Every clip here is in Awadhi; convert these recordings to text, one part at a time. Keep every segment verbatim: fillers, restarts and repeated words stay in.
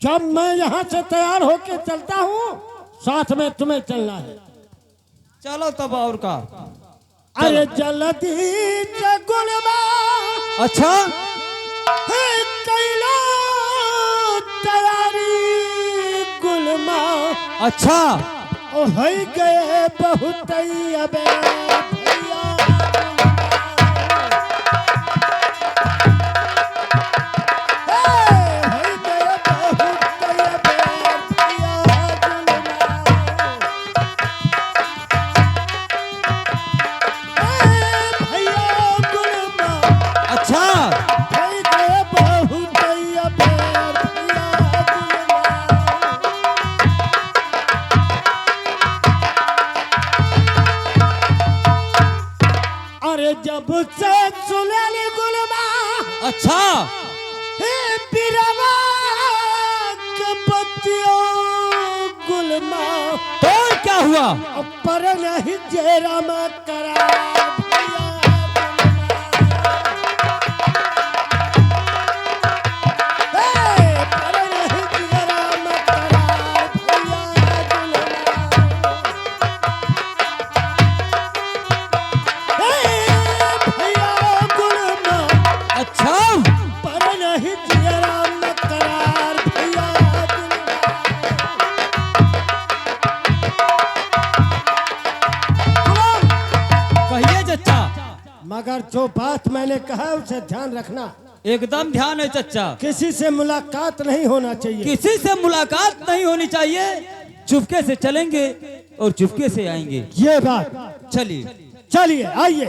जब मैं यहाँ से तैयार होके चलता हूँ, साथ में तुम्हें चलना है। चलो तब और का। अरे चलो। जल्दी से गुलमा। अच्छा। हे कैला तैयारी गुलमा। अच्छा। ओ है गए बहुत अबे भैया। हे, है गए बहुत अबे भैया गुलमा। ए भैया गुलमा। अच्छा। भई गए बहुत भैया भैया गुलमा। अरे जब से सुनली गुलमा। अच्छा। हे बिरवा के बतियो गुलमा। तो क्या हुआ? पर नहीं जेरा में करार भैया गुलमा। हे, पर नहीं जेरा में करार भैया गुलमा। हे भैया गुलमा। अच्छा। पर नहीं जियरा में करार भैया गुलमा। कहिए चच्चा। मगर जो बात मैंने कहा उसे ध्यान रखना। एकदम ध्यान है चच्चा। किसी से मुलाकात नहीं होना चाहिए। किसी से मुलाकात नहीं होनी चाहिए। चुपके से चलेंगे और चुपके से आएंगे। ये बात। चलिए। चलिए, आइए।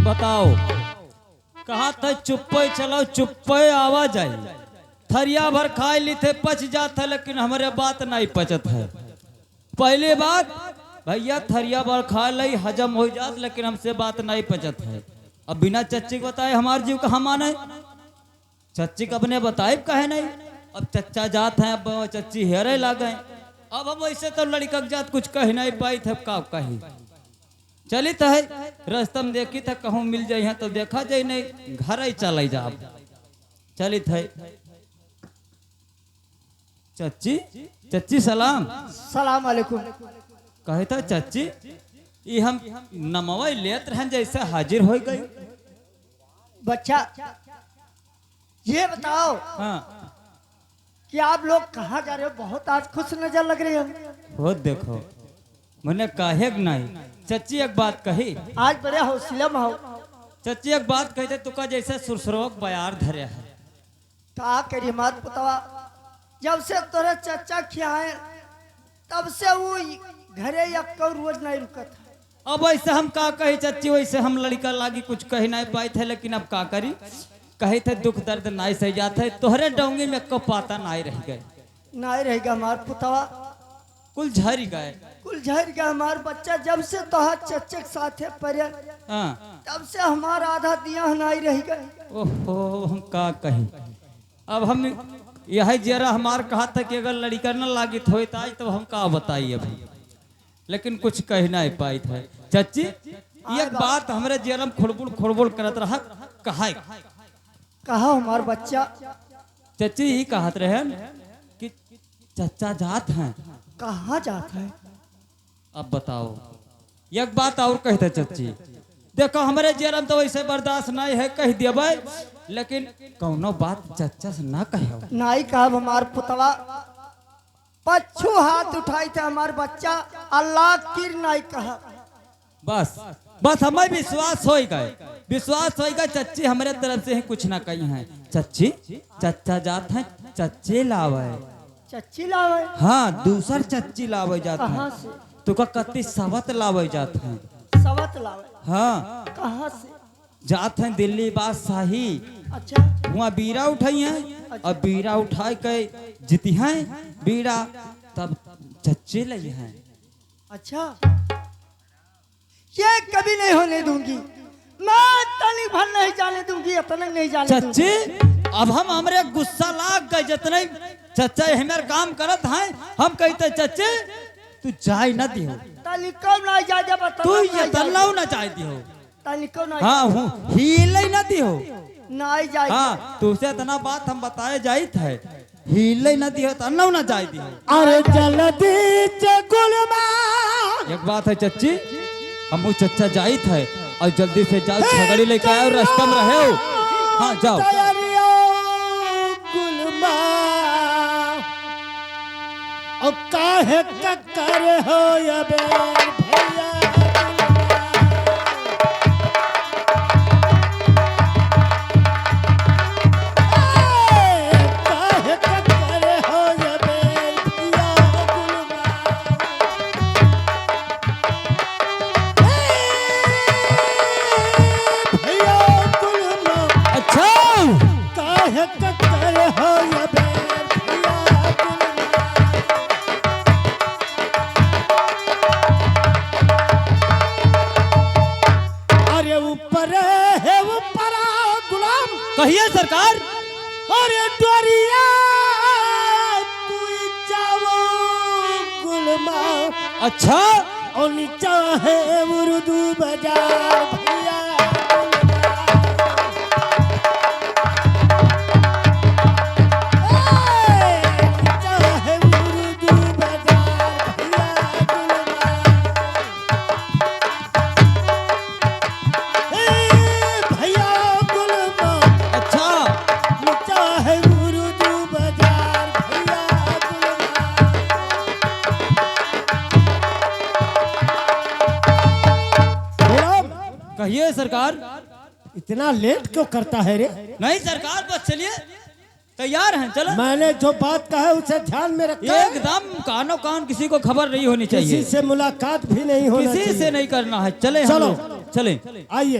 बताओ, कहा था चुप्पे चलो, चुप्पे आवा जाए। थरिया भर खाए ली थे, पच जात है, लेकिन हमरे बात नहीं पचत है। पहली बात, भैया, थरिया भर खा लई, हजम हो जात, लेकिन हमसे बात नहीं पचत है। अब बिना चच्ची के बताए हमार जीव कहाँ माने? चच्ची के अपने बताइब कहे नहीं। अब चच्चा जात हैं, अब चच्ची हेरे लागे। अब हम वैसे तो लड़िका के जात कुछ कह नहीं पाइत है, का कही। चलित है, रस्ता में देखित है, कहूँ मिल जाई है तो देखा जाई, नहीं घर ही चले जाब। चलित है। चच्ची, चच्ची सलाम। सलाम अलैकुम। कहे था चच्ची, ई हम नमवा लेत रहन जैसे हाजिर हो गई। बच्चा, ये बताओ हाँ। कि आप लोग कहाँ जा रहे हो? बहुत आज खुश नजर लग रहे हो। हो देखो, मने काहे के नहीं। चच्ची एक बात कही। आज बड़े हौसले में हो। चच्ची एक बात कही थे, तुका जैसे सुरसुरोक बयार धरे है। का करी हमार पुतवा, जब से तोरे चच्चा खियाए, तब से वो घरे एक रोज नहीं रुकत है। अब वैसे हम का कही चच्ची, वैसे हम लड़िका लागी कुछ कही नहीं पाइत है, लेकिन अब का करी, कही थे दुख दर्द नहीं सही जात है, तोहरे डोंगी में एको पाता नहीं रह गए। नहीं रह गया हमार पुतवा। कुल झरि गए। कुल झरि गए हमार बच्चा, जब से तोहार चच्चे के साथे परे, हाँ। तब से हमार आधा दिया नहीं रह गए। ओहो, हम का कही। अब हम यही जरा हमार कहा था कि अगर लड़िका न लागित होई त आज तो हम का बताई अभी, लेकिन कुछ कह नहीं पाइत है। चच्ची, एक बात हमरे जियरा में खुड़बुड़ खुड़बुड़ करत रहा, कहा कहा हमार बच्चा? चच्ची ई कहत रहन कि चच्चा जात हैं। कहाँ जात हैं? अब बताओ, एक बात और कहते चच्ची, देखो हमरे जियरा में तो वैसे बर्दाश्त नहीं है, कह देबै, लेकिन कौनो बात चच्चा से ना कहो। नहीं कहब हमार पुतवा, पच्छू हाथ उठाई थे हमार बच्चा, अल्लाह किर नहीं कहब। बस, बस हमें विश्वास होई गए, विश्वास होई गए, चच्ची हमरे तरफ से ही कुछ ना कही है। चच्ची, चच्चा जात हैं, चच्चे लावे। चच्ची लावे? हाँ, दूसर चच्ची लावे जात हैं। कहाँ से? तुका कत्ती सवत लावे जात हैं। सवत लावे? हाँ। कहाँ से? जात हैं दिल्ली बादशाही। अच्छा। हुआँ बीड़ा उठाई हैं, अच्छा। और बीड़ा उठाई के जीती हैं बीड़ा, तब चच्चे लई हैं। अच्छा, ये कभी नहीं होने दूंगी, मैं तनिक भर नहीं जाने दूंगी, इतना नहीं जाने दूंगी। चच्ची, अब हम हमरे गुस्सा लाग गए, जितने चच्चा ये हमारे काम करत हैं, हम कहते चच्ची, तू जाए ना दिहो। तनिको ना जाए देबा, तू तनिको ना ये जाए तल्लाऊ देबा। ना जाए दिहो। तनिको नहीं। हाँ, हूँ, हिले ना दिहो। नहीं जाई। हाँ, तुझसे इतना बात हम बताए जाइत है, हिले ना दिहो, तो अन्नौ ना जाए दिहो। अरे जल्दी से गुलमा। एक बात है चच्ची, हमहू चच्चा जाइत है, और जल्दी से जाओ, हे छगड़ी लेके आओ, रास्ता में रहो। हाँ, जाओ। तैयारियों गुलमा। और काहे कक्कर हो अबे भैया गुलमा। ए, काहे कक्कर हो अबे भैया गुलमा। ए, भैया गुलमा। अच्छा। काहे कक्कर हो अबे भैया गुलमा। अरे ऊपर है ऊपरा गुलाम। कहिए सरकार। अरे डोरिया तू जाओ गुलमा। अच्छा। और नीचा है उर्दू बाजार भैया। ए, नीचा है उर्दू बाजार भैया गुलमा। ए, भैया गुलमा। अच्छा। नीचा है उर्दू बाजार भैया गुलमा। गुलाम। कहिए सरकार। इतना लेट क्यों करता है रे? नहीं सरकार, बस चलिए, तैयार हैं, चलो। मैंने जो बात कहा है उसे ध्यान में रखा है। एकदम कानो कान किसी को खबर नहीं होनी चाहिए। किसी से मुलाकात भी नहीं होना चाहिए। किसी से नहीं करना है। चले हम चलो। लोग, चले। आइए।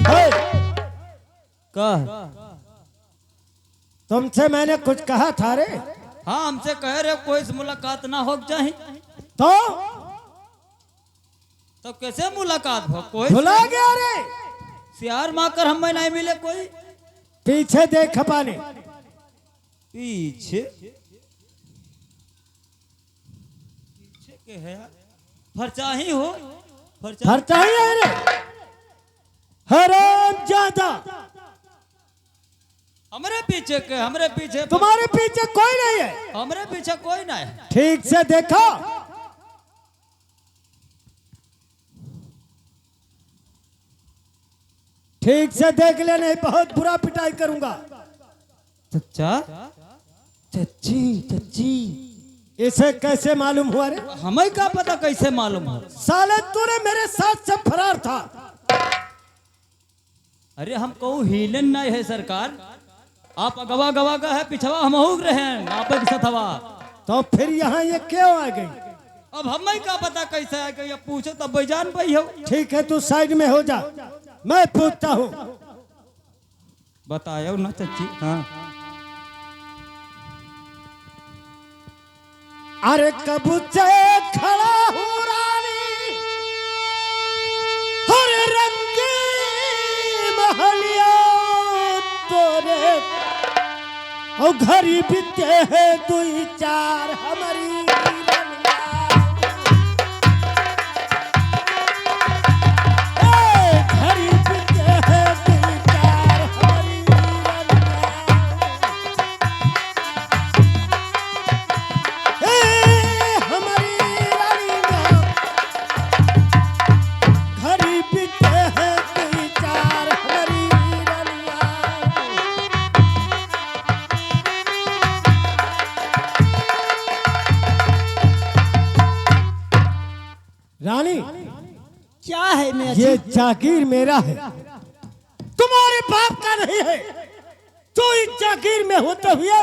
हे! कह। तुमसे मैंने कुछ कहा था रे। हाँ, हमसे कहे रे कोई से मुलाकात ना हो चाही। तो? तो कैसे मुलाकात हो? कोई भुला गया रे? सियार माकर हमें नहीं मिले कोई। पीछे देख पानी। पीछे? पीछे के है यार? फरचाही हो? फरचाही? फरचाही है रे। हराम ज्यादा। हमरे पीछे के, हमरे पीछे। तुम्हारे पीछे कोई नहीं है। हमरे पीछे कोई ना है। ठीक से देखो। ठीक से देख ले, नहीं बहुत बुरा पिटाई करूंगा। चच्चा, चच्ची, चच्ची। इसे कैसे मालूम हुआ रे? हमें का पता कैसे मालूम हुआ? साले तूने मेरे साथ से फरार था। अरे हम कहूँ हीलन नहीं है सरकार, आप अगवा गवा का है, पिछवा हम हो रहे हैं, आप एक सथवा। तो फिर यहाँ ये क्यों आ गई? अब हमें का पता कैसे आ गई, अब पूछो तब भाई जान पाई हो। ठीक है, तू साइड में हो जा, मैं पूछता हूँ। बतायो ना चच्ची। हाँ। अरे कब से खड़ा हूँ रानी, हर रंग महलिया तोरे, और घड़ी बीते है दुई चार हमारी रनिया। ए, घड़ी बीते है दुई चार हमारी रनिया। ए, हमारी रानिया, घड़ी बीते है दुई चार हमारी रानिया। रानी, क्या है मैं ये जी? जागीर मेरा है, तुम्हारे बाप का नहीं है। तू इस जागीर में होते हुए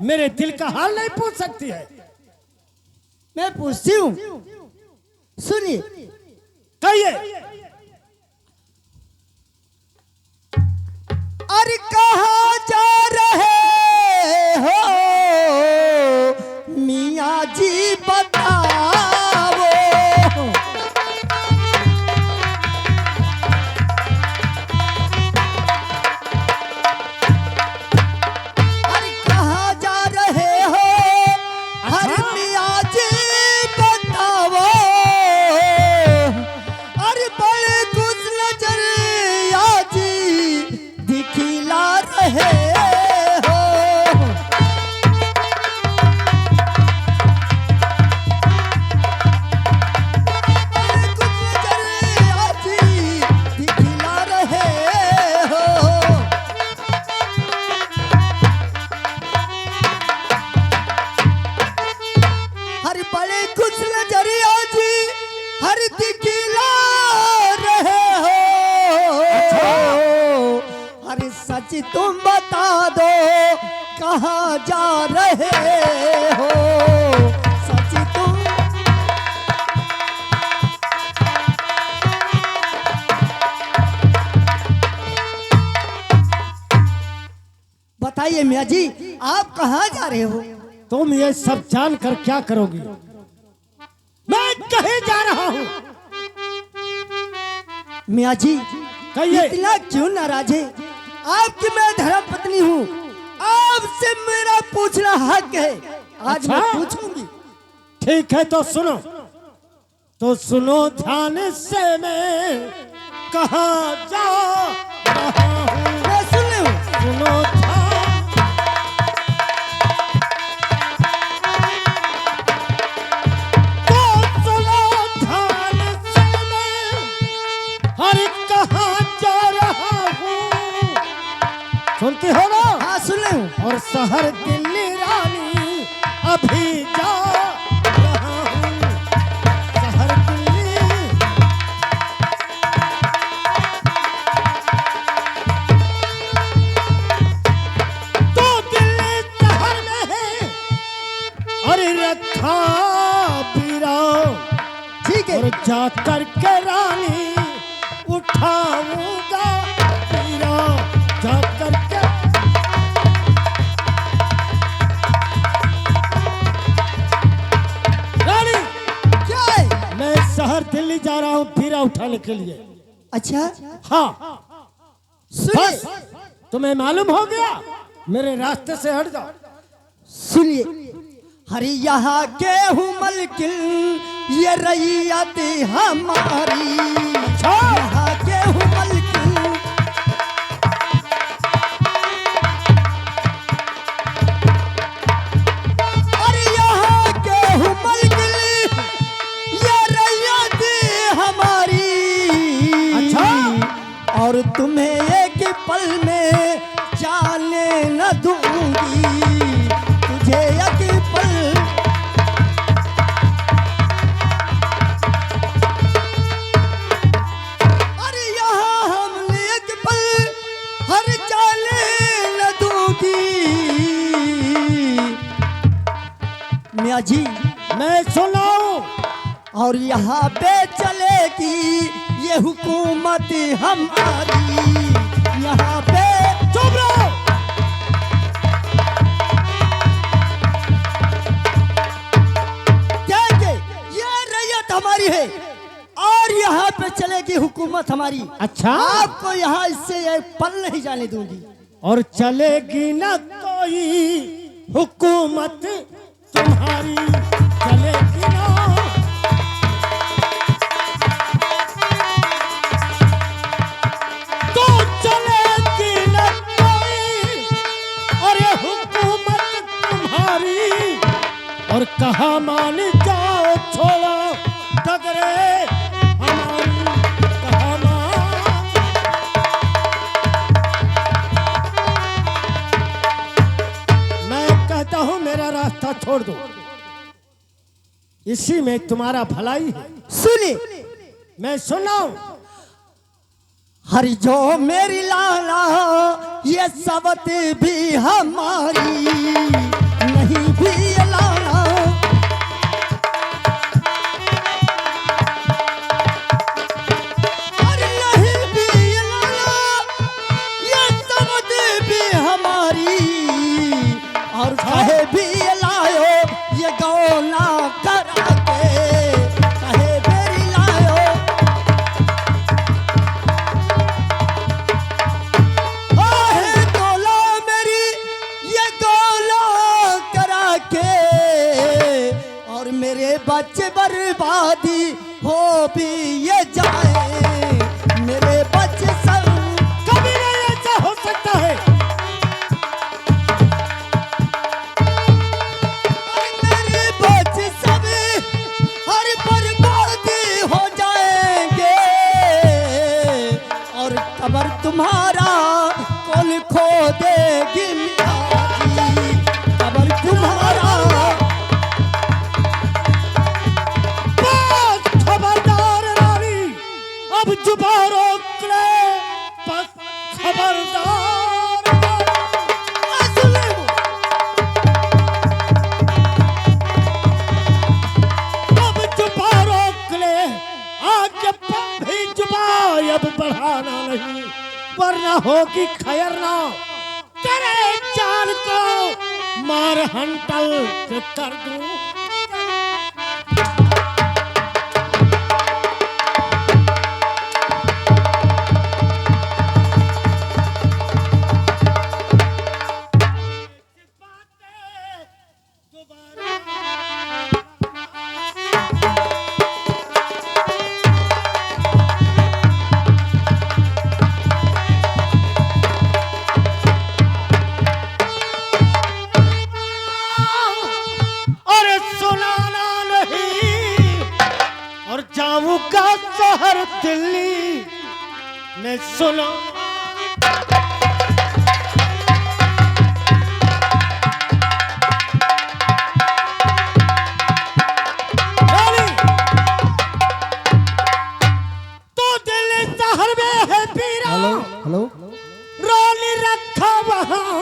मेरे दिल का हाल नहीं पूछ सकती है। मैं पूछती हूँ, सुनिए। कहिए। अरे कहाँ जा रहे हो मियाँ जी बताओ। अरे कहाँ जा रहे हो? हर बड़े खुश नजरिया जी, हर दिखिला रहे हो। अच्छा। हर सच तुम बता दो, कहाँ जा रहे हो? सच तुम बताइए मियाँ जी, आप कहाँ जा रहे हो? तुम ये सब जानकर क्या करोगी? मैं कहीं जा रहा हूँ। मियाँ जी, कहिए। इतना क्यों नाराज है? आपकी मैं धर्म पत्नी हूँ, आपसे मेरा पूछना हक है। आज मैं अच्छा। पूछूंगी। ठीक है, तो सुनो। तो सुनो ध्यान से मैं कहाँ जा रहा हूँ। मैं सुन रही हूँ। सुनो ध्यान, तो सुनो ध्यान से मैं हर कहाँ जा रहा हूँ। सुनती हो ना? हाँ, सुन रही हूँ। और शहर दिल्ली रानी अभी जा रहा हूँ, शहर दिल्ली। तो दिल्ली शहर में है, अरे रखा बीरा। ठीक है। और जा करके रानी उठाऊंगा बीरा, जा करके। रानी, क्या है? मैं शहर दिल्ली जा रहा हूँ बीरा उठाने के लिए। अच्छा। हाँ। सुनिए। बस, तुम्हें मालूम हो गया, मेरे रास्ते से हट जाओ। सुनिए, हर यहाँ के हूँ मलकिन, ये रैयत हमारी। अच्छा। यहाँ के हूँ मलकिन, अरे यहाँ के हूँ मलकिन, ये रैयत हमारी। अच्छा। और तुम्हें एक पल में जाने न दूंगी, तुझे एक पल। अरे यहाँ हम एक पल हर जाने न दूंगी। मियाँ जी, मैं सुनाऊं? और यहाँ पे चलेगी ये हुकूमत हमारी, यहाँ पे। चुप रहो। क्या, ये रैयत हमारी है और यहाँ पे चलेगी हुकूमत हमारी। अच्छा। आपको यहाँ इससे एक पल नहीं जाने दूंगी। और चलेगी ना कोई हुकूमत तुम्हारी, चलेगी ना। तो चलेगी ना कोई, अरे हुकूमत तुम्हारी। और कहा मान जाओ, छोड़ो डगरे हमारी, कहा मान। मैं कहता हूँ, मेरा रास्ता छोड़ दो, इसी में तुम्हारा भलाई है। सुनिए। मैं सुनाऊं? हर जो मेरी लाला, ये सवत भी हमारी, नहीं भी ये लाला। अरे नहीं भी ये लाला, ये सवत भी हमारी। और कहे भी लायो ये गौना करा के, कहे बेरी लायो। कहे तोला मेरी ये गौना करा के, और मेरे बच्चे बर्बादी हो भी ये जाए, मेरे बच्चे सब। कभी नहीं ऐसा हो सकता है। मेरे बच्चे सब हर बर्बाद हो जाएंगे, और कब्र तुम्हारा कौन खोदेगी मियाँ जी, कब्र तुम्हारा। अब बढ़ाना नहीं, वरना होगी खैर ना, तेरे जान को मार हंटल से कर दूं। अरे सुनाना नहीं, और जाऊंगा शहर दिल्ली में, सुनो। तो दिल्ली शहर में है पीरा। हेलो, हेलो। रानी रखा वहाँ,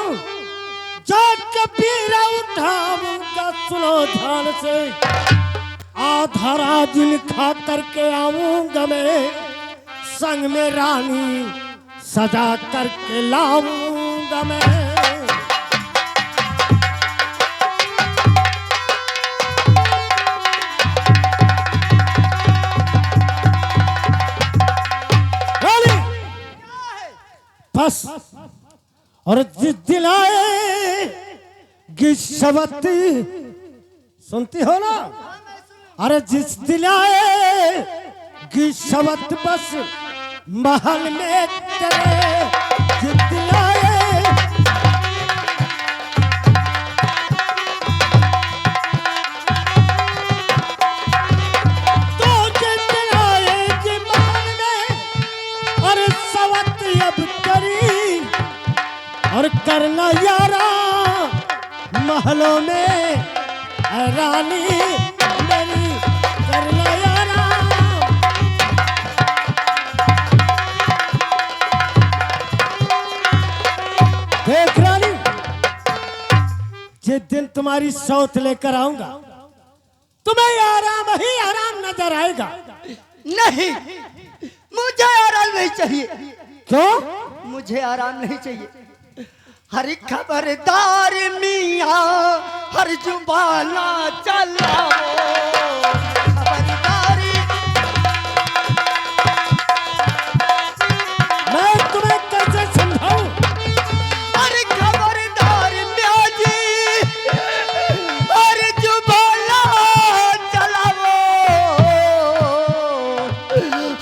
जाके पीरा उठाऊंगा। सुनो ध्यान से, आधा राजिन खा करके आऊंगा मैं, संग में रानी सजा करके लाऊंगा मैं। रानी, बस। और जिस दिन आएगी सवत, सुनती हो ना? अरे जिस दिन आएगी सवत बस महल में तेरे, जिस दिन आए, तो जिस दिन आएगी महल में, अरे सवत अब तेरी, और करना यारा महलों में रानी मेरी, करना यारा। देख रानी, जिस दिन तुम्हारी सौत लेकर आऊंगा, तुम्हें आराम ही आराम नजर आएगा। नहीं, मुझे आराम नहीं चाहिए। क्यों? मुझे आराम नहीं चाहिए। हर खबरदार मियाँ, हर जुबाना चलाओ। खबरदारी। मैं तुम्हें कैसे समझाऊं? अरे खबरदार मियाँ जी, अरे जुबाना चलाओ।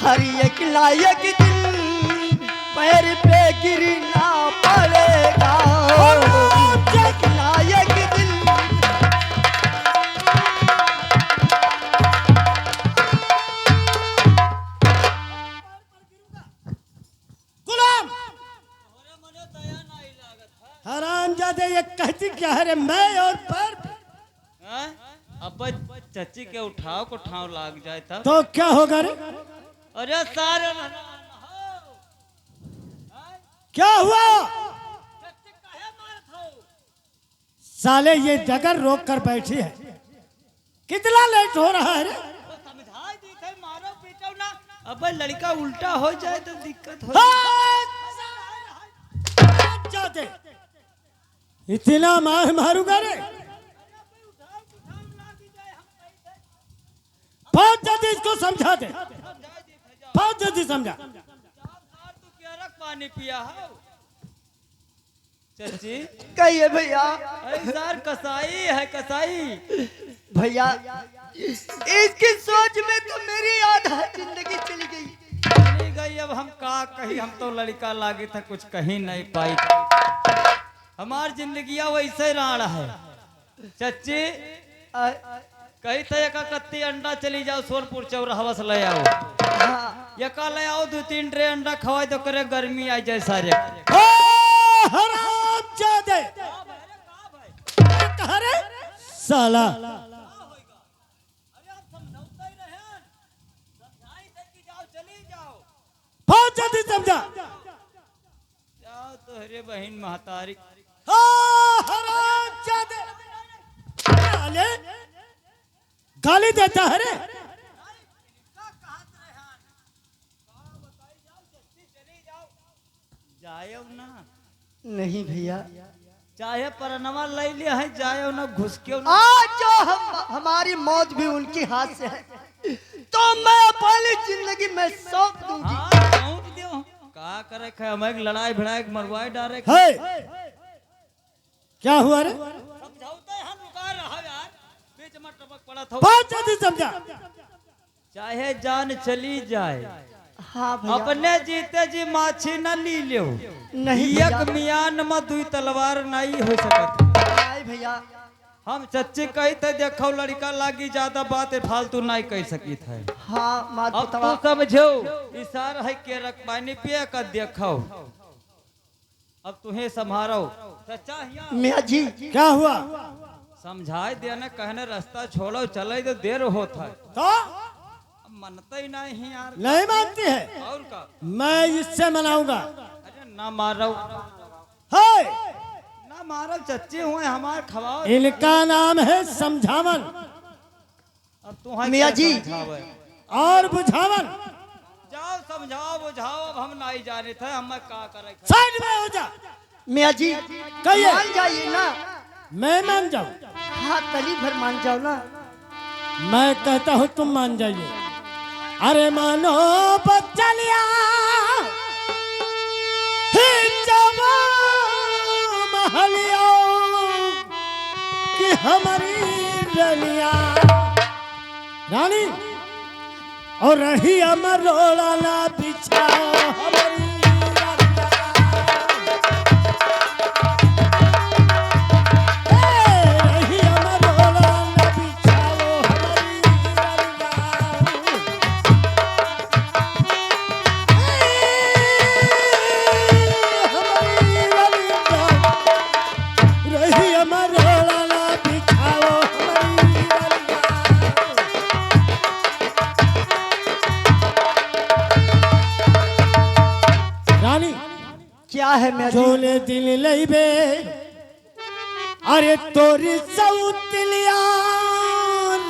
हर एक ना एक दिन पैर पे गिरना पड़ेगा। एक ना एक दिन। गुलाम। हरामजादे, ये कहती क्या है रे? मैं और पर हैं? अब्बे चच्ची के उठाव को ठाव लाग जाए तब। तो क्या होगा रे? अरे सारे क्या हुआ? साले, ये डगर रोक कर बैठी है, कितना लेट हो रहा है रे? तो समझाई दी थे, मारो पीटो ना। अबे लड़का उल्टा हो जाए तो दिक्कत हो। हाँ, जा दे। इतना मार मारूंगा रे। बहुत जल्दी इसको समझा दे, बहुत जल्दी समझा। पानी पिया है। चच्ची। कहिए भैया। अरे सार कसाई है, कसाई। भैया, इसकी सोच में तो मेरी आधा जिंदगी चली गई। चली गई, अब हम का कही, हम तो लड़का लागे था, कुछ कही नहीं पाई। हमार जिंदगिया वैसे राड़ है। चच्ची, आ, कही तो एका कत्ती अंडा चली जाओ, सोनपुर चौराहवा से ले आओ। हाँ। एका ले आओ, दो तीन ट्रे अंडा खवाई दो, करे गर्मी आई जाए सारे। ओ, हरामजादे। कहाँ रे? साला। बहुत जल्दी समझा। जाओ तोहरे बहिन महतारी। हाँ, हरामजादे। साले, गाली देता है रे। जाएउ ना। नहीं भैया। चाहे परनवा लइ लिया है, जाएउ ना, घुसकेउ ना। आज जो हम, हमारी मौत भी उनके हाथ से है, तो मैं अपनी जिंदगी में सौंप दूंगी। हाँ, सौंप दियो। का करे खे, हम एक लड़ाई भिड़ाई के मरवाए डारे खे। हे! क्या हुआ रे? समझाउते हैं, रुका रहा यार, बीच में टपक पड़ा था। बहुत जल्दी समझा। चाहे जान चली जाए, हाँ भैया। अपने जीते जी माछी न ली लेउ। नहीं भैया। एक मियान में दुई तलवार नहीं हो सकत। नहीं भैया। हम चच्ची कही थे, देखो लड़का लागी, ज्यादा बात फालतू नहीं कह सकी थे। हाँ, मार अब पुतवा। तू समझो, इशारा है के रख पानी पिए का देखो। अब तुहे संभारो। चच्चा हिया। मियाँ जी। क्या हुआ? समझाए देने, कहने रास्ता छोड़ो, चले तो देर होत है। तो? अब मनते ही नहीं यार। नहीं मानती है? और का? मैं इससे मनाऊंगा। अरे ना मारो। हे! ना मारो, चच्ची हुए हमार खवाओ। इनका नाम है समझावन। अब तू हाँ मियाँ क्या जी। समझावे? और बुझावन। जाओ समझाओ बुझाओ, अब हम नहीं जाने थे, हम का करे थे? साइड में हो जा। मियाँ जी, कहिए। मान जाइए ना। मैं मान जाऊं? हाँ, तली भर मान जाओ ना। मैं कहता हूँ तुम मान जाइए। अरे मानो बचलिया ही जवा महलिया कि हमारी रनिया। रानी, और रहिया मरोड़ा ना बिछाओ हमारी रनिया। हे, रहिया मरोड़ा ना बिछाओ हमारी रनिया। रानी, क्या है मेरी? जोने दिल लइबे अरे तोरी सौतलिया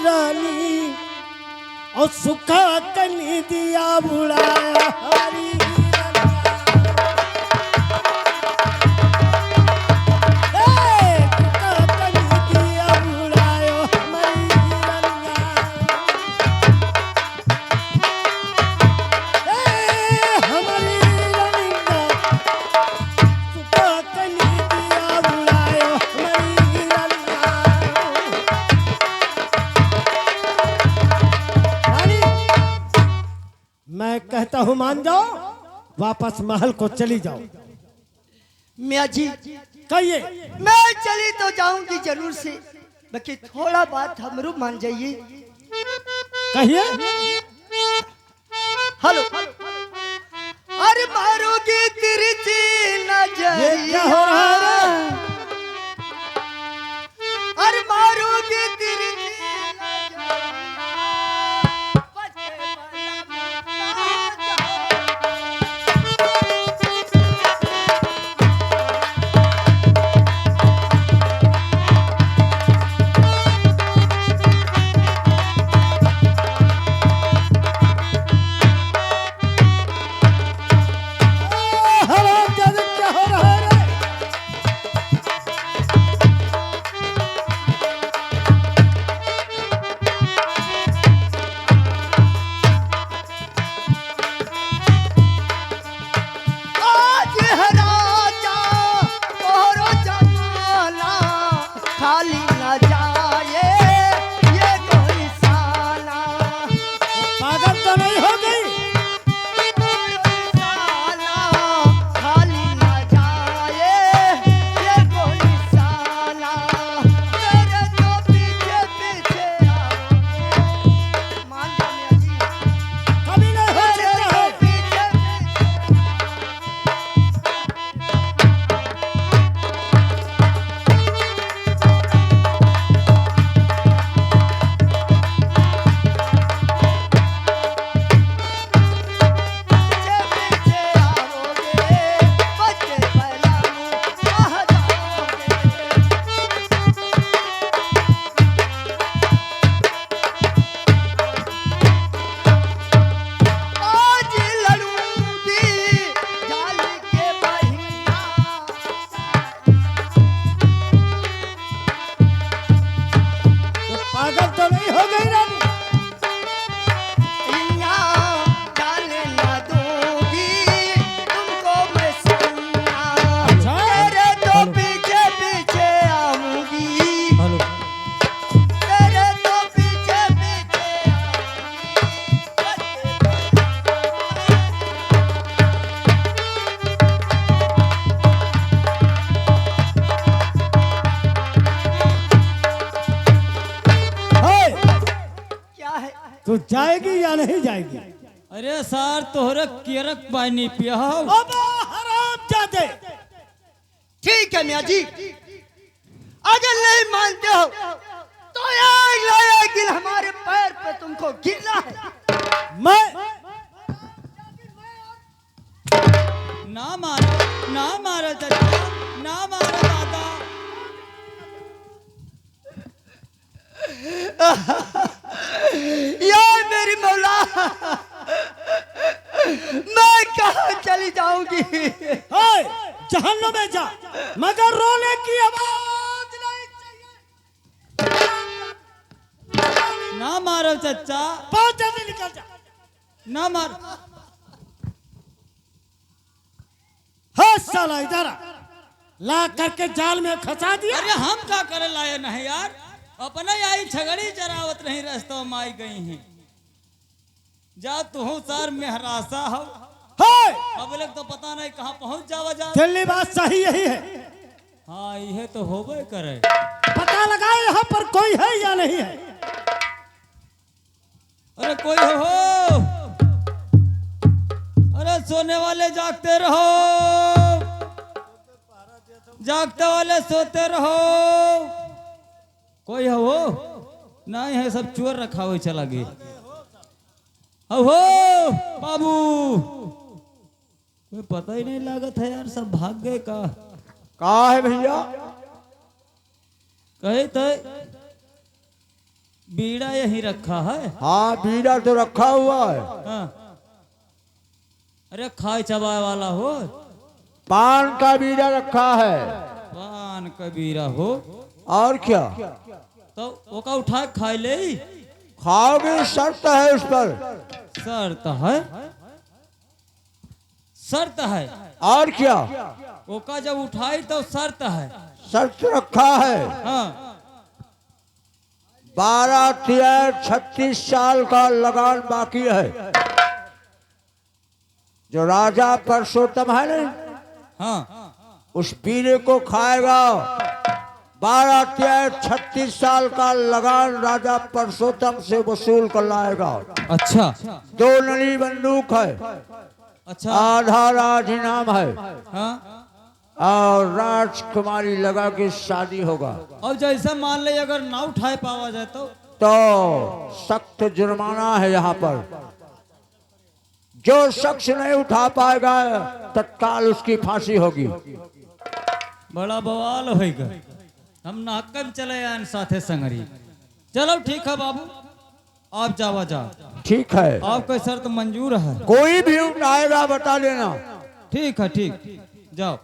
रानी, और सुखा कनी दिया बुढ़ाया हमारी। ए, सुखा कनी दिया बुढ़ाया हमारी। ए, हमारी रनिया, सुखा कनी दिया बुढ़ाया हमारी रनिया। रानी, मैं कहता हूँ मान जाओ, वापस महल को चली जाओ। मियाँ जी, कहिए। मैं चली तो जाऊंगी जरूर से, बाकी थोड़ा बात हमरो मान जाइए। कहिए। हेलो। अरे मारोगे तिरछी नजरिया। ये क्या हो रहा है रे? अरे मारोगे तिरछी नजरिया। हरामजादे, क्या हो रहा है रे? तू जाएगी या नहीं जाएगी? अरे सार, तोहरे केरक पानी पियाव। अब हरामजादे। ठीक है मियाँ जी, अगर नहीं मानते हो तो ये लो, ये गिल हमारे पैर पे तुमको गिरना है। मैं ना मारो, ना मारो चाचा, ना मारो दादा। या मेरी मौला, मैं कहाँ चली जाऊंगी? ओए, जहन्नुम में जा, मगर रोने की आवाज नहीं चाहिए। ना मारो चच्चा। बहुत जल्दी निकल जा। ना मार। हाँ साला, इधर आ। ला करके जाल में फंसा दिया। अरे हम का करे लाए नहीं यार, अपने आई छगड़ी चरावत रही, रास्ता में आई गई हैं। जा तुहू सार मेहरासा हो। हे! अब लोग तो पता नहीं कहाँ पहुँच जावा जा। दिल्ली बात सही यही है। हाँ, यह तो होबे करे। पता लगाओ यहाँ पर कोई है या नहीं है। अरे कोई हो, हो? अरे सोने वाले जागते रहो, जागते वाले सोते रहो। कोई हो, हो? नहीं है, सब चोर रखा हुआ चला गए। हो, हो, बाबू, कोई पता ही नहीं लागत है यार, सब भाग गए का? का है भैया? कहे तो बीड़ा यहीं रखा है। हाँ, बीड़ा तो रखा हुआ है। हाँ। अरे खाए चबाए वाला हो। पान का बीड़ा रखा है। पान का बीड़ा हो। और क्या? तो ओका उठा के खाए ले। खाओगे, शर्त है उस पर। शर्त है? शर्त है। और क्या? ओका जब उठाई तो शर्त है। शर्त रखा है। हाँ। बारह तेरह छत्तीस साल का लगान बाकी है। जो राजा परसोत्तम है ना, हाँ। उस बीड़े को खाएगा, बारह तेरह छत्तीस साल का लगान राजा परसोत्तम से वसूल कर लाएगा। अच्छा। दो नली बंदूक है। अच्छा। आधा राज इनाम है। हाँ। और राजकुमारी लगा के शादी होगा। और जैसा मान ले अगर ना उठाए पावा जाए तो? तो सख्त जुर्माना है यहाँ पर। जो शख्स नहीं उठा पाएगा, तत्काल उसकी फांसी होगी। बड़ा बवाल होइगा। हम नाहक में चले आए साथे संगरी। चलो ठीक है बाबू, आप जावा जा। ठीक है। आपका शर्त मंजूर है। कोई भी उठाएगा बता देना। ठीक है, ठीक, जाओ।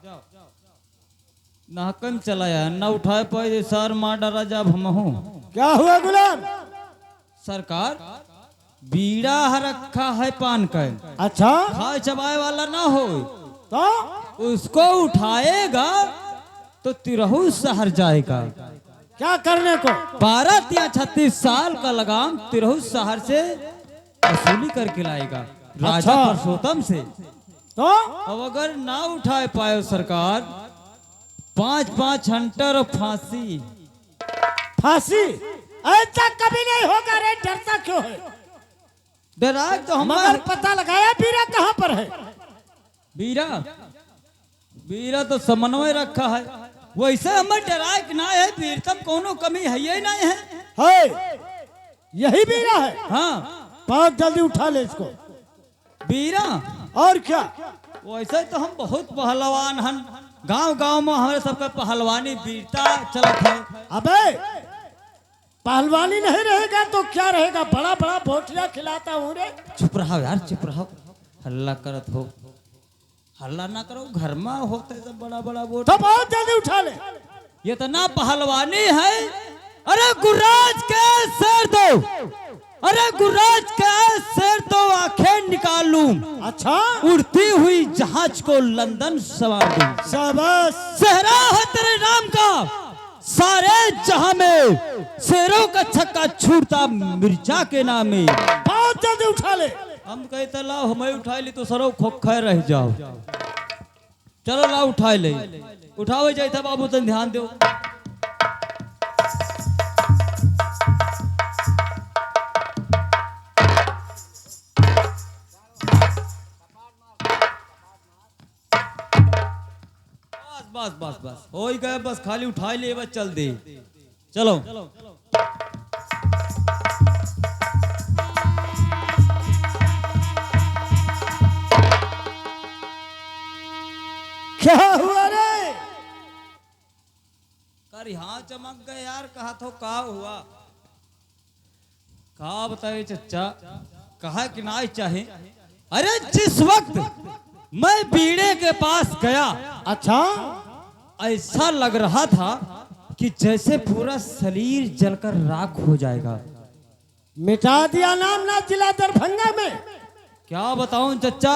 नाहक में चला आए, ना उठाए पाए, ये सार मार डाला जाब हमहू। क्या हुआ गुलाम? सरकार, बीड़ा ह रखा है पान का। अच्छा। खाए चबाए वाला ना हो। तो? उसको उठाएगा तो तिरहू शहर जाएगा। क्या करने को? बारह या छत्तीस साल का लगाम तिरहू शहर से वसूली करके लाएगा। राजा अच्छा। पुरुषोत्तम से। तो? अब अगर ना उठाए पाए सरकार, पाँच पाँच हंटर और फांसी। फांसी? ऐसा कभी नहीं होगा रे, डरता क्यों है? डराए तो हम मगर पता लगाया बीड़ा कहाँ पर है? बीड़ा? बीड़ा तो समन्वय रखा है। वैसे हमें डराए कि ना है, बीरतम कोनो कमी है ही नहीं है। है, यही बीड़ा है। हाँ। बहुत जल्दी उठा ले इसको। बीरा? और क्या? वैसे तो हम बहुत पहलवान हन, गांव गांव में हमरे सबके पहलवानी बीरता चलत है। अबे, पहलवानी नहीं रहेगा तो क्या रहेगा? बड़ा बड़ा बोटिया खिलाता हूँ रे। चुप रहो यार, चुप रहो, हल्ला करत हो। हल्ला ना करो, घर में होते सब बड़ा बड़ा बोट। तो बहुत जल्दी उठा ले। इतना पहलवानी है। अरे गुर्राज के शेर दो, अरे गुर्राज के शेर दो, आंखें निकाल लूं। अच्छा। उड़ती हुई जहाज को लंदन सवार दूं। शाबाश। सेहरा है तेरे नाम का, सारे जहां में शेरों का छक्का छूटता मिर्जा के नाम में। बहुत जल्दी उठा ले। हम कहते लाओ, हमें उठा ली तो सरो खोखे रह जाओ। चलो लाओ उठाए ले। उठावे जाए था बाबू, तन ध्यान दो। बस, बस, बस, होइ गए, बस खाली उठाइ ले, बस चल दे। चलो। क्या हुआ रे? कर यहाँ चमक गए यार, कहा थो का हुआ? का बताए चच्चा, कहा कि नाहीं चाहे। अरे, जिस वक्त मैं बीड़े के पास गया, अच्छा, ऐसा लग रहा था कि जैसे पूरा शरीर जलकर राख हो जाएगा। मिटा दिया नाम ना जिला दरभंगा में। क्या बताऊं चच्चा,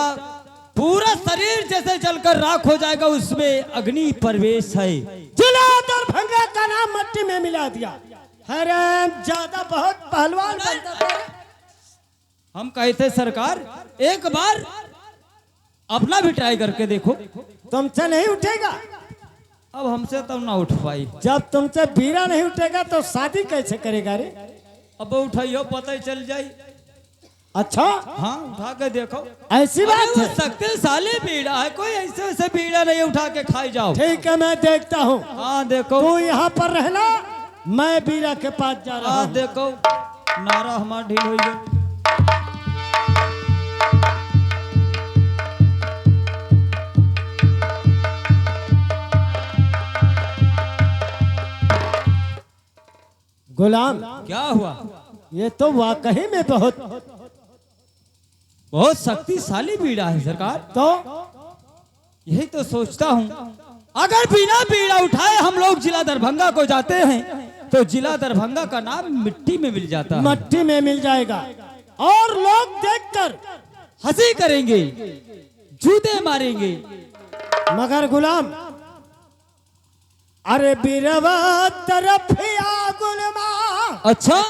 पूरा शरीर जैसे जलकर राख हो जाएगा, उसमें अग्नि प्रवेश है। जिला दरभंगा का नाम मट्टी में मिला दिया। हरामजादा बहुत पहलवान बनता था। हम कहे थे सरकार, एक बार अपना भी try करके देखो। तुमसे नहीं उठेगा। अब हमसे तब ना उठ पाई। जब तुमसे बीड़ा नहीं उठेगा तो शादी कैसे करेगा रे? अब उठाइयो, पता ही चल जाई। अच्छा? हाँ, उठा के देखो। ऐसी अरे, बात वो है? शक्तिशाली बीड़ा है, कोई ऐसे वैसे बीड़ा नहीं उठा के खाई जाओ। ठीक है, मैं देखता हूँ। हाँ, देखो। तू यहाँ पर रहना, मैं बीड़ा के पास जा रहा हाँ, हूँ। देखो, नारा हमार ढील होइ गया। गुलाम, क्या हुआ? ये तो वाकई में बहुत बहुत शक्तिशाली बीड़ा है सरकार। तो? यही तो सोचता हूँ, अगर बिना बीड़ा उठाए हम लोग जिला दरभंगा को जाते हैं, तो जिला दरभंगा का नाम मिट्टी में मिल जाता है। मट्टी में मिल जाएगा और लोग देखकर हंसी करेंगे, जूते मारेंगे। मगर गुलाम, अरे बीरवा तरफिया गुलमा। अच्छा।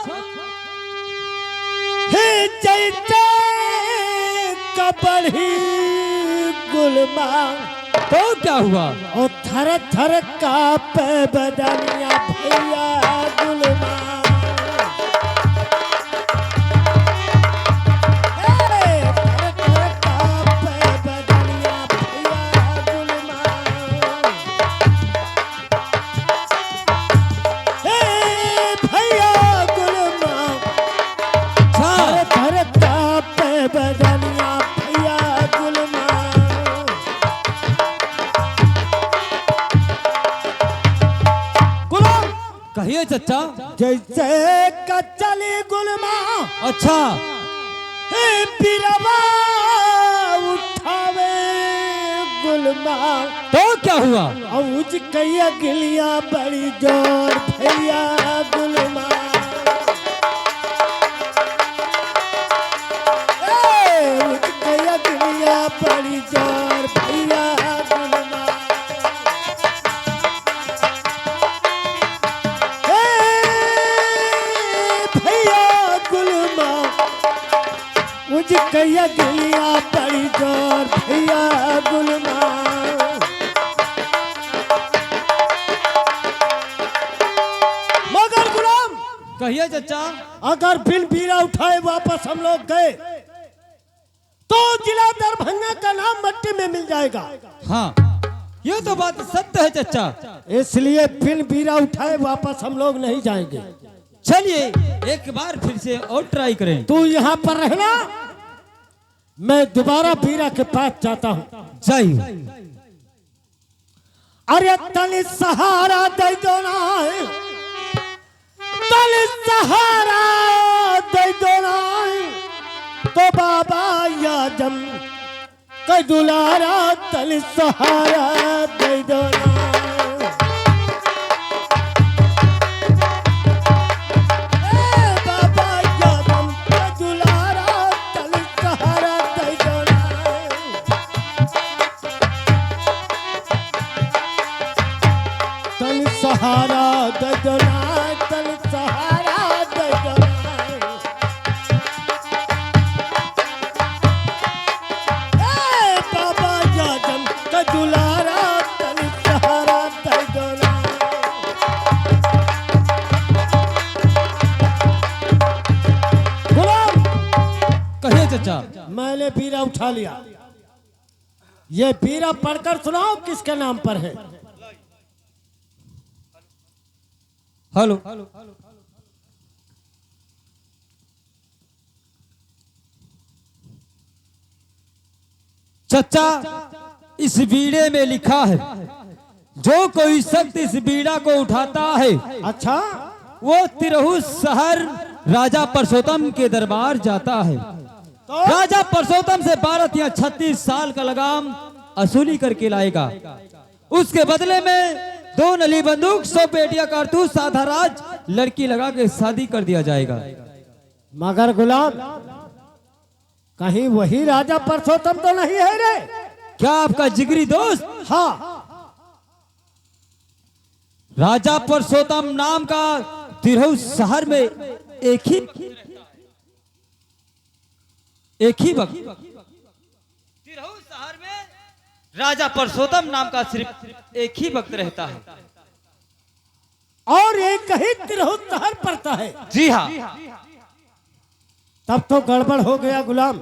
हे जैते कबड़ी गुलमा। तो क्या हुआ? ओ थर थर कापे बदनिया भैया गुलमा। हे थर थर कापे बदनिया भैया गुलमा। हे भैया गुलमा, अच्छा। थर थर कापे बदनिया भैया गुलमा। गुलाम, कहिए चच्चा। जैसे कचली गुलमा। अच्छा। हे पिरवा उठावे गुलमा। तो क्या हुआ? औज कहिया गिलिया बड़ी जोर भैया गुलमा। ए, औज कहिया गिलिया बड़ी जोर भैया गुलमा। हे भैया गुलमा, मुझ कहिया गिलिया बड़ी जोर भैया गुलमा। मगर गुलाम, कहिए चच्चा। अगर बिन बीड़ा उठाए वापस हम लोग गए, तो जिला दरभंगा का नाम मट्टी में मिल जाएगा। हाँ, ये तो बात सत्य है चच्चा। इसलिए बिन बीड़ा उठाए वापस हम लोग नहीं जाएंगे। चलिए, एक बार फिर से और try करें। तू यहाँ पर रहना, मैं दोबारा बीड़ा के पास जाता हूँ। जाइए। अरे तनी सहारा दे दो ना, तनी सहारा दे दो ना, तो बाबा आजम के दुलारा तनी सहारा दे दो ना। ए बाबा आजम के दुलारा तनी सहारा दे दो ना। तनी सहारा दे दो ना, तनी सहारा दे दो ना। ए बाबा आजम के दुलारा, तनी सहारा दे दो ना। गुलाम, कहिए चच्चा। मैंने बीड़ा उठा लिया। ये बीड़ा पढ़कर सुनाओ, किसके नाम पर है? हेलो। चचा, इस बीड़े में लिखा है, जो कोई शख्स इस बीड़ा को उठाता है, अच्छा। वो तिरहू शहर राजा परसोत्तम के दरबार जाता है। तो? राजा परसोत्तम से बारह या छत्तीस साल का लगाम वसूली करके लाएगा। उसके बदले में दो नली बंदूक, सौ पेटियां कारतूस, आधा राज लड़की लगा के शादी कर दिया जाएगा। मगर गुलाम, कहीं वही राजा परसोत्तम तो नहीं है रे? क्या आपका जिगरी दोस्त? हाँ। राजा परसोत्तम नाम का तिरहू शहर में एक ही, एक ही वक्त, तिरहू शहर में राजा परसोत्तम नाम का सिर्फ एक ही वक्त रहता है। और एक ही तिरहू शहर पड़ता है। जी हाँ। तब तो गड़बड़ हो गया गुलाम।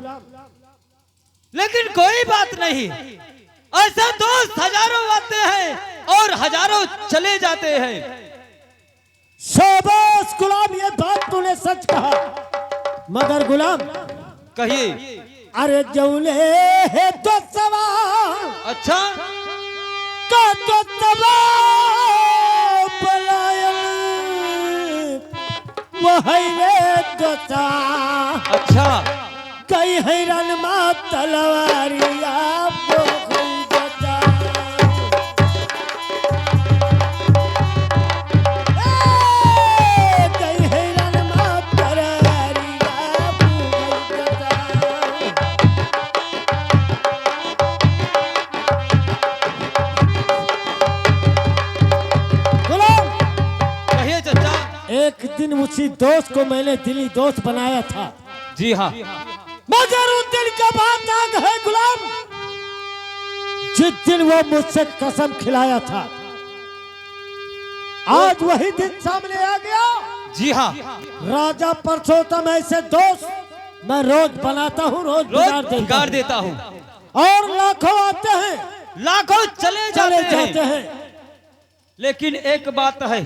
लेकिन कोई बात नहीं, ऐसे दोस्त हजारों आते हैं और हजारों चले जाते हैं। शाबाश गुलाम, ये बात तूने सच कहा। मगर गुलाम, कहिए। अरे जौले है दोस्तवा। अच्छा। का दोस्तवा पलायन, वो है रे दोस्ता। अच्छा। कई हैरान मा तलवारिया वो है दोस्ता। ए, कई हैरान मा तलवारिया वो है दोस्ता। गुलाम, कहिए चचा। एक दिन उसी दोस्त को मैंने दिली दोस्त बनाया था। जी हाँ। मगर उस दिन का बात याद है गुलाम, जिस दिन वो मुझसे कसम खिलाया था, आज वही दिन सामने आ गया। जी हाँ। राजा परसोत्तम ऐसे दोस्त मैं रोज बनाता हूँ, रोज रोज बिगाड़ देता बिगाड़ हूँ। देता हूँ। और लाखों आते हैं, लाखों चले चले जाते हैं। जाते हैं। लेकिन एक बात है,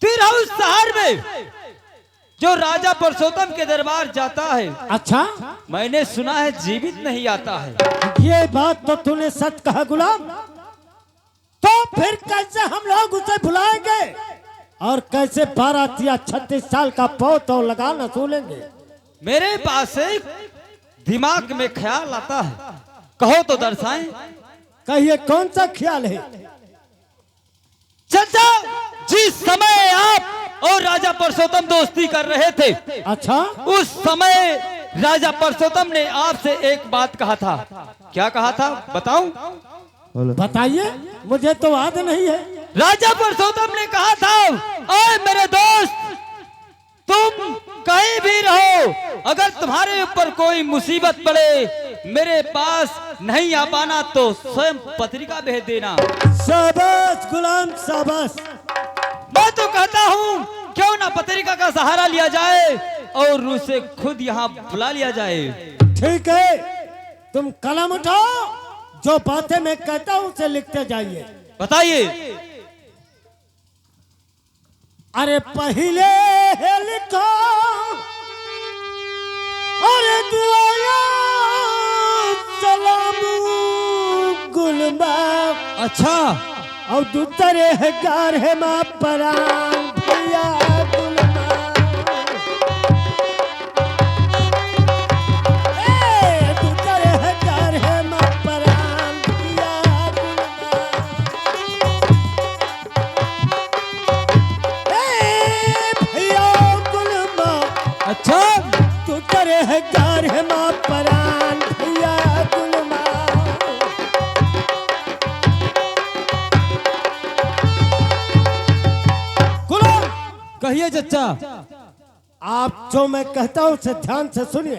तिरहू शहर में जो राजा परसोत्तम के दरबार जाता है, अच्छा? मैंने सुना है जीवित नहीं आता है। ये बात तो तूने सच कहा गुलाम। तो फिर कैसे हम लोग उसे भुलाएंगे और कैसे बारह या छत्तीस साल का पौत और लगान वसूलेंगे? मेरे पास एक दिमाग में ख्याल आता है, कहो तो दर्शाएं। कहिए, कौन सा ख्याल है? चचा, जिस समय आप और राजा परसोत्तम दोस्ती कर रहे थे, अच्छा? उस समय राजा परसोत्तम ने आपसे एक बात कहा था। क्या कहा था, बताऊं? बोलो। बताइए, मुझे तो याद नहीं है। राजा परसोत्तम ने कहा था, "ओए मेरे दोस्त, तुम कहीं भी रहो, अगर तुम्हारे ऊपर कोई मुसीबत पड़े, मेरे पास नहीं आ पाना तो स्वयं पत्रिका भेज देना।" शाबाश गुलाम, शाबाश। मैं तो कहता हूँ, क्यों ना पत्रिका का सहारा लिया जाए और उसे खुद यहाँ बुला लिया जाए। ठीक है, तुम कलम उठाओ, जो बातें मैं कहता हूँ उसे लिखते जाइए। बताइए। अरे पहिले है लिखा, अरे दुआया सलाम गुलमा। अच्छा। और दूसरे है गार है माँ परान भैया गुलमा। ए, दूसरे है गार है माँ परान भैया गुलमा। ए भैया गुलमा। अच्छा। तू करे है गार है माँ परान भैया गुलमा। गुलाम। कहिए चचा। आप जो मैं कहता हूँ उसे ध्यान से सुनिए।